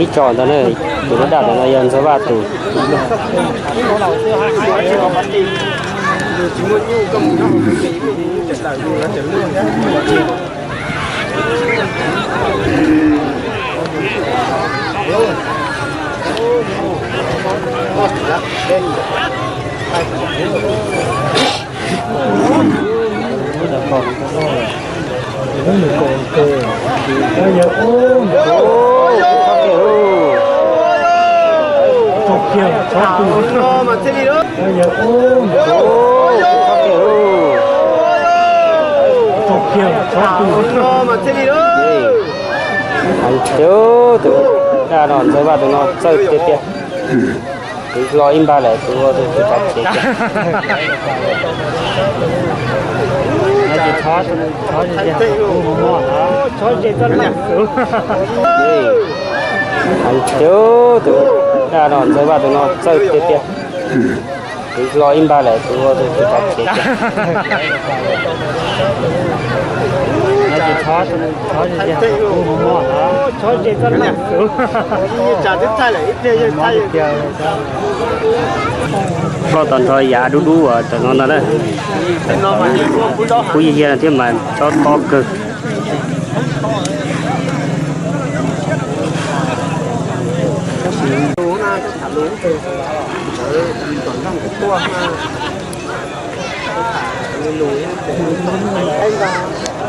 Ib tsob ntawd na, tus daj daj ntawm no yog Ntxawg Vaj tus. Heev tiag, tus daj no Ntxawg Vaj tus no txawj tiag tiag. Tus lo ib npag lawm, tus ua tus tsav tsev tiag. Heev tiag, tus daj no Ntxawg Vaj tus no txawj tiag tiag. Tus lo ib npag lawm, tus ua tus tsav tsev tiag. Ploj tau nrho yav dub dub uas tam no ntag na. Kub yig yag no thiab mas tsob tob kawg.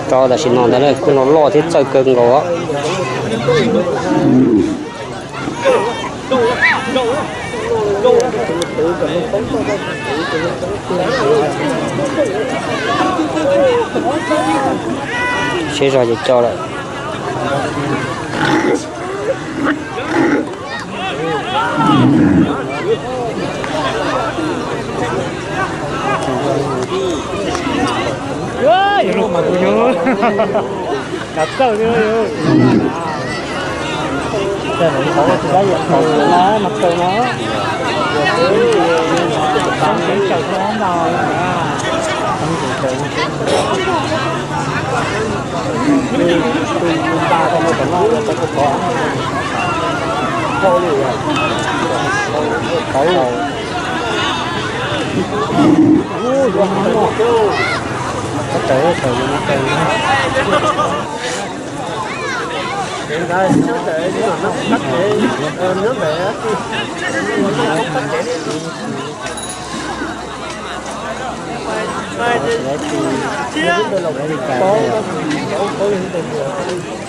Tsob tam sim no ntawd na kuj loj loj thiab txawj kawg nkaus. Siab zog ces tso lawm.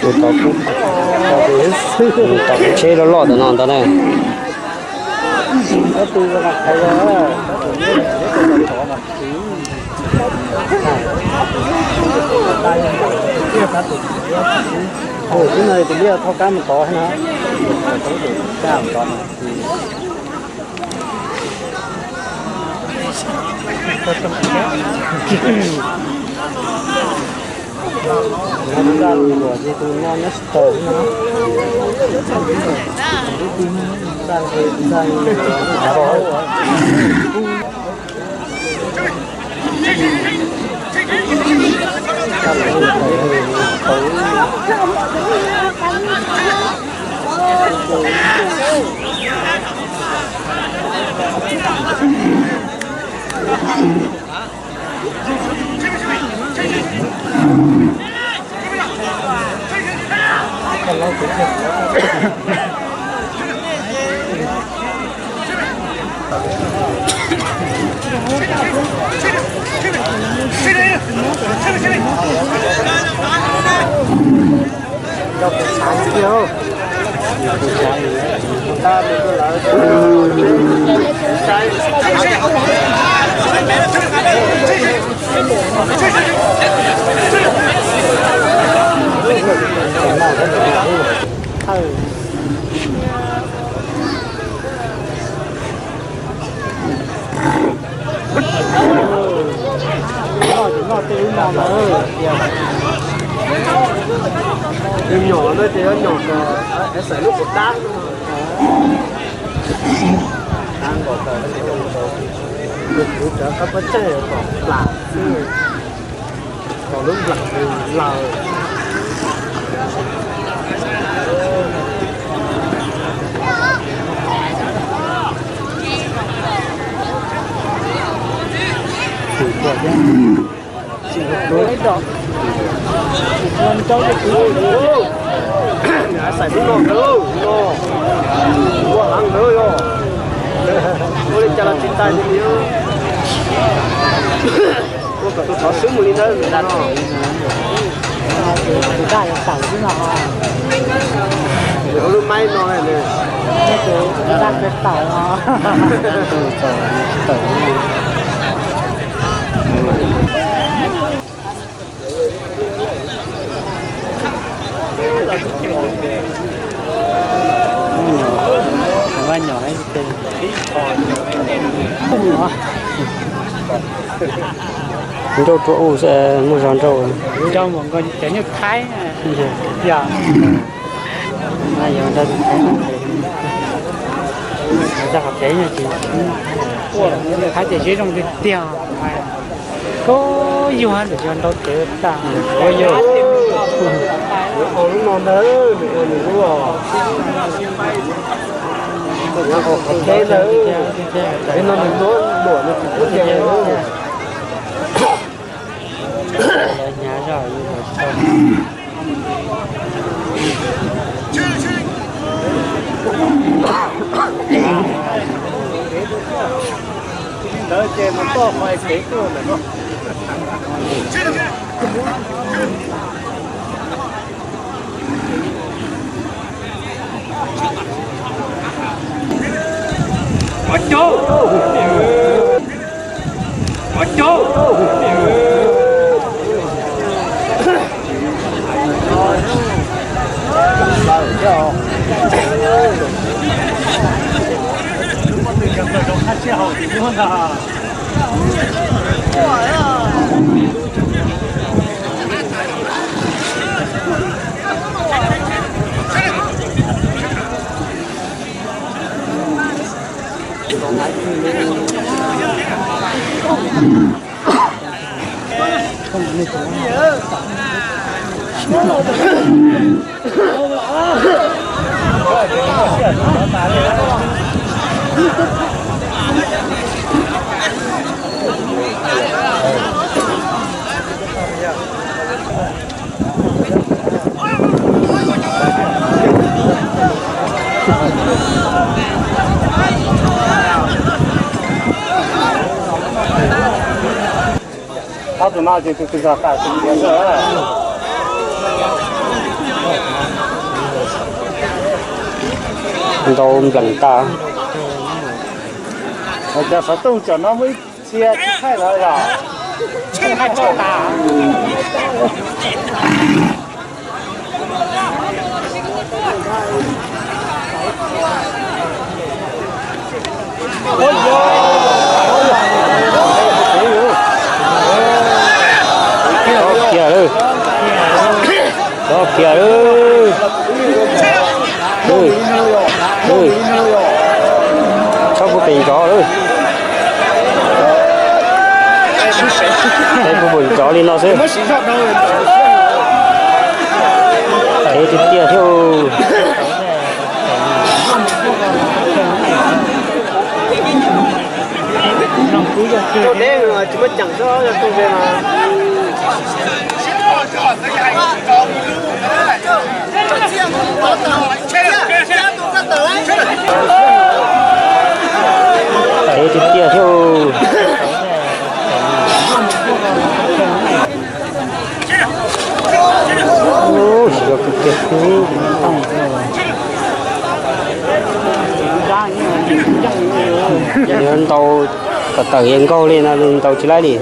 Tus tod kuj, tus tod kuj tsheb loj loj ntawm no ntag na. Tus no tus liaj thauj kab mus tod na. Noj ces noj tej lub no ntag. Tus nyom no ces yuav nyom kom xaws lub puas dab. Kuv cov qab pob tseg kom plam xwb, kom lub nplaim laws. Xais lub no ntawd no, ua heev ntawd yog, ua li cas los tsis tag li. Ua kom tus thov xwb mus li ntawd no. Ua lub maib no. Nrauj rua u, muaj zog nrauj. Cov nyuj thaib, yog, yog nrauj thaib, thaib ces zoo tiag tiag. Koj yug lawm yog nrau tev tas. Ua yog, lub no ntag, nws ua nws lub os. Qhov teb ntawd, no nws duab luam nws tsis duab tiag. Hnyav zog. Ntawd ces mus toj qhov kev tuaj ntawm no. Qhov tus no ces tus twg zog tas tus tiav xwb. Ntau nplees tas. Cov xov tooj cov no muaj ib txhia tsis thaij los yog thaij tso tas. Tov kiag lawm. Tov kiag lawm. Txhob kuv pem ntov lawm. Kuv pem ntov li no xwb. Ev tiag tiag thiab. Rau teb tsis muaj ceem xwb, yog rau ve mas. Ev tiag tiag thiab. Ntaus kom tawm yeej nkaug li no, ntaus tsis laib li.